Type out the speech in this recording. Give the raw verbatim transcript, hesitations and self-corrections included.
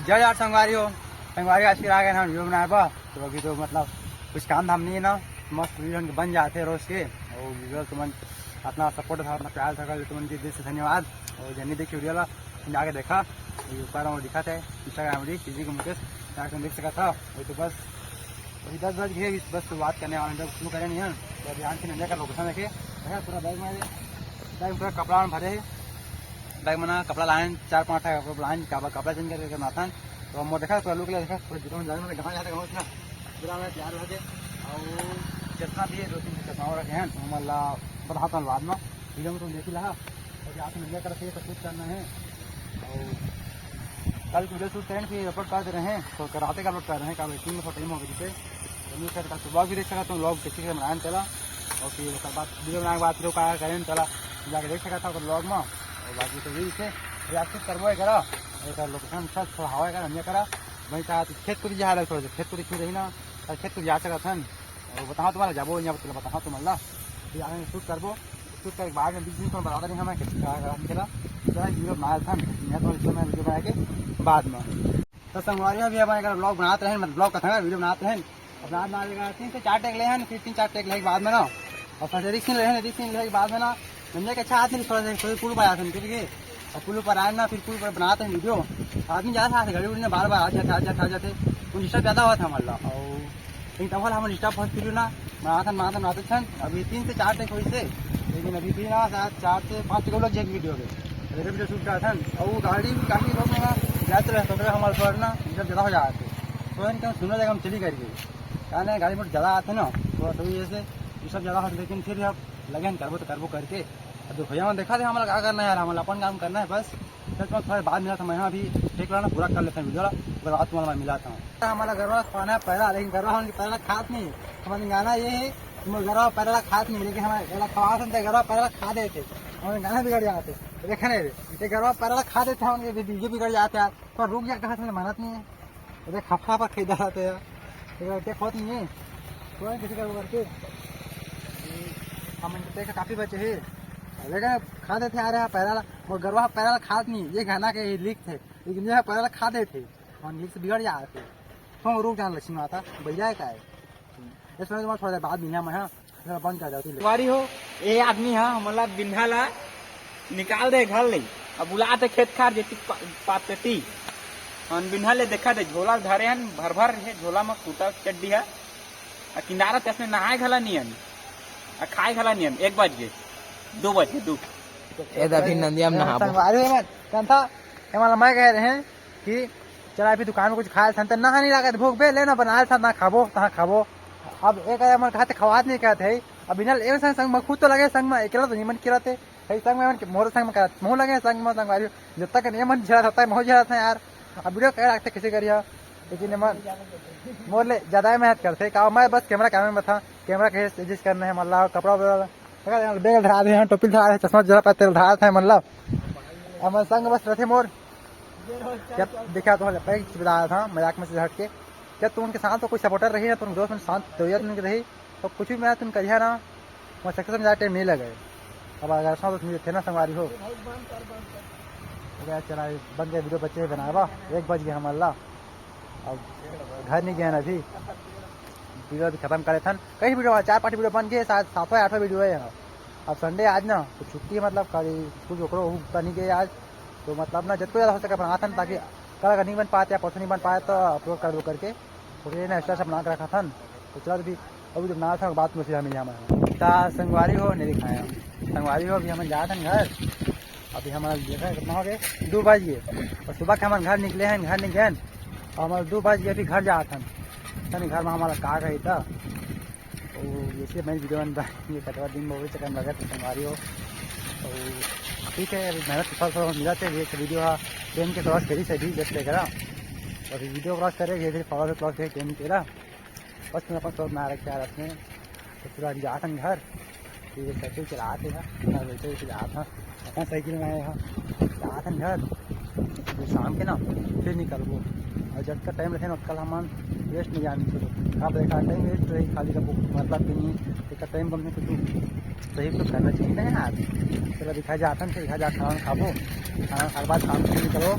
जय यार संगवारी हो, संगवारी आज फिर आ गए हम वीडियो बनाए बर। तो अभी तो मतलब कुछ काम धाम नहीं है ना, मस्त वीडियो हमन के बन जाते हैं रोज के। और वीडियो तुमन अपना सपोर्ट था, अपना प्यार था, तुमन के दिल से धन्यवाद। और जनी देखिए वीडियो ला, तुम जाके देखा, ये ऊपर वो दिखा थे Instagram डी सीजी के मुकेश, जाके तुम देख सका था। वो तो बस वही दस बज गए, बस तो बात करने वाले हैं, शुरू करें नहीं है। तो अभी आन से नंजा का लोकेशन देखे, देखा पूरा बैग में, बैग पूरा कपड़ा में भरे है। बैग में ना कपड़ा लाइन, चार पाँच ठा कपड़ा लाइन, कपड़ा, कपड़ा चेंज करके नाथन। तो हम देखा पूरा लुक ले, देखा पूरा जूता में जाने में कहाँ जाते हैं ना, पूरा हमें तैयार हो गए। और चश्मा भी है, दो तीन ठो चश्मा और रखे हैं, तो हम ला बताता हूँ बाद में, वीडियो में तुम देख ही रहा। और यहाँ से नंजा कर तो कुछ करना है। और कल वीडियो शूट करें, फिर अपलोड कर दे रहे हैं, तो कराते का अपलोड कर रहे हैं, कल टीम में टाइम हो गई जिसे। तो न्यूज़ कल सुबह भी देख सकता हूँ, लोग किसी से बनाए चला। और फिर उसके बाद वीडियो बनाने के बाद फिर वो क्या करें चला, जाके देख सकता था ब्लॉग में। और बाकी तो यही से रिएक्शन करबो करा, एक लोकेशन अच्छा थोड़ा हवा करा, नहीं करा। वहीं कहा तो खेत को भी जा रहा है, थोड़ा सा खेत को दिखी रही ना, और खेत को जा सकता था। और बताओ तुम्हारा जाबो, यहाँ पर बताओ तुम अल्लाह, फिर आगे शूट करबो। शूट करके बाद में बीच बीच में बता रहे हैं हमें कैसे क्या करा चला, चला वीडियो बनाया था, मैं तो इसमें वीडियो बना के बाद में। तो संगवारी अभी हमारे घर ब्लॉग बनाते हैं, मतलब ब्लॉग का था वीडियो बनाते हैं। अब रात में आएगा, तीन से चार टेक ले हैं, फिर तीन चार टेक लेके बाद में ना, और फिर रिस्क नहीं ले हैं, रिस्क नहीं लेके बाद में ना, नंजा के अच्छा आदमी थोड़ा सा थोड़ी पुल पर आते हैं, ठीक है। और पुल पर आए ना, फिर पुल पर बनाते हैं वीडियो। आदमी ज्यादा था, गाड़ी उड़ी ना बार बार आ जाते, आ जाते, आ जाते, उन डिस्टर्ब ज्यादा हुआ था हमारा। और लेकिन तब हम डिस्टर्ब बहुत फील ना, बनाते बनाते बनाते छन, अभी तीन से चार टेक हुई से, लेकिन अभी भी ना शायद चार से पाँच टेक लग जाएगी वीडियो के। मेरे वीडियो शूट करा था, और वो गाड़ी भी काफी रोक में जाते रहते, तो हमारे थोड़ा ना डिस्टर्ब ज्यादा हो जाते। तो इनका सुनो जाएगा, हम चली करके, कारण गाड़ी मोटर ज्यादा आते ना, थोड़ा सा वजह से डिस्टर्ब ज्यादा होते, लेकिन फिर भी अब लगे हैं, करबो तो करबो करके। अब तो भैया, मैं देखा थे, हमारा क्या करना है यार, हमारा अपन काम करना है बस। चल, तुम थोड़ा बाद मिला था, मैं यहाँ अभी देख लेना, पूरा कर लेता हूँ वीडियो ला, उसके बाद तुम्हारा मैं मिला था। हमारा गरवा खाना है पैरा, लेकिन गरवा हमन के पैरा खात नहीं। हमारे गाना ये है, हमारे गरवा पैरा खात नहीं, लेकिन हमारे गरवा खवा सकते, गरवा पैरा खा देते। हमारे गाना बिगड़ जाते। देखे नहीं रे, ये गरवा पैरा खा देते हैं, उनके वीडियो बिगड़ जाते हैं। पर रुक जा, कहाँ से मेहनत नहीं है। अरे खपखपा खरीदा था यार, देखो क्या खोत नहीं है। कोई किसी का वो करके हम इनके पैसे काफी बचे हैं। लेकिन खा देते आ रहे हैं पैरा ला, वो गरवा पैरा ला खात नहीं, ये गाना के लिरिक्स है, लेकिन ये पैरा ला खा देते, हम लिरिक्स बिगड़ जाते। तो रुक जान लक्ष्मी माता, भैया है का है? इसमें तुम्हारा थोड़ा देर बाद मिला मैं, हाँ। जरा बंद कर जाओ, तू ले। संगवारी हो, ये आदमी हा हमला बिन्हा ला निकाल दे घर ले, अब बुलाते खेत खार जेती पा-, पात तेती। अन बिन्हा ले देखा दे, झोला धरे हन, भर भर हे झोला म, कुर्ता चड्डी हा। आ किंदारा तसने नहाए घला नियन, आ खाए घला नियन। एक बज गे, दो बज गे, दो। ए दभी नंदिया म नहाबो। संगवारी हो मत, कन था, एमन ला मैं कहे रहे हैं कि चला अभी दुकान में कुछ खाए सन, त नहा नहीं लागत भूख बे, ले ना बनाए सन, ना खाबो, तहाँ खाबो। अब एक आदमी मन खाते खवात नहीं कहते है। अब इन्हें एक संग, संग में खुद तो लगे संग में, अकेला तो नहीं मन किराते। है संग में मन के, मोर संग में करत, मोह लगे संग में, संगवारी। जब तक नहीं मन झेला, तब तक मोह झेला था यार। अब वीडियो कह रखते किसी करिया, लेकिन मन मोर ले ज्यादा ही मेहनत करते। का मैं बस कैमरा, कैमरा में था, कैमरा के एडजस्ट करना है, मतलब कपड़ा वपड़ा, बेग धरा दे हैं, टोपी धरा दे हैं, चश्मा जरा पर तेल धरा थे, मतलब अब मैं संग बस रहते मोर। क्या देखा तो पैक बता रहा था, मजाक में से हट के। क्या तुम उनके साथ तो कोई सपोर्टर रही ना, तुम दोस्त में साथ तो यार उनके रही, तो कुछ भी मैं तुम करिया ना, मैं सक्सेस में जाते नहीं लगे। अब अगर ऐसा तो तुम थे ना संगवारी हो। अरे चला, बन गए वीडियो, बच्चे बनावा, एक बज गया हमारा। अब घर नहीं गए ना अभी, वीडियो अभी खत्म करे थन। कई वीडियो, चार पाँच वीडियो बन गए, शायद सातवां आठवां वीडियो है यहाँ। अब संडे आज ना, तो छुट्टी है, मतलब कल स्कूल ओकरो उतना नहीं गए आज। तो मतलब ना, जितना ज्यादा हो सके बनाथन, ताकि कल अगर नहीं बन पाए या परसों नहीं बन पाए तो अपलोड कर दो करके, तो ये ना एक्स्ट्रा से बना के रखा थन। तो चल अभी, अभी जब ना था बात में सीधा मिल जाना है। ता संगवारी हो नहीं दिखाया, संगवारी हो, अभी हम जाथन घर। अभी हमारा देखा कितना हो गए, दो बज गए। और सुबह के हम घर निकले हैं, घर नहीं गए, और हमारा दो बज गए, अभी घर जाथन। तनी घर में हमारा का गई था, तो जैसे मैं वीडियो बन ये कटवा दिन बहुत चक्कर में लगा था संगवारी हो। तो ठीक है, अभी मेहनत के फल थोड़ा मिला थे, ये वीडियो हा टेन के क्रॉस करी से भी जस्ट करा। अभी वीडियो क्रॉस करे, धीरे धीरे फॉलोअर क्रॉस करे टेन के ला। बस मैं अपन सोच ना रखे यार अपने, तो पूरा अभी जाथन घर। ये साइकिल चलाते हैं, मैं बैठे बैठे जाता, अपन साइकिल में आए हैं, जाथन घर। फिर शाम के ना फिर निकलबो। और जब का टाइम रहे ना, कल हमान वेस्ट नहीं जाने से, कब देखा टाइम वेस्ट रही, खाली का बुक मतलब भी नहीं। एक टाइम कम से कुछ सही तो करना चाहिए ना यार। चलो दिखा जाथन, फिर दिखा जा, खाना खाबो, खाना खाने बाद शाम को निकलो।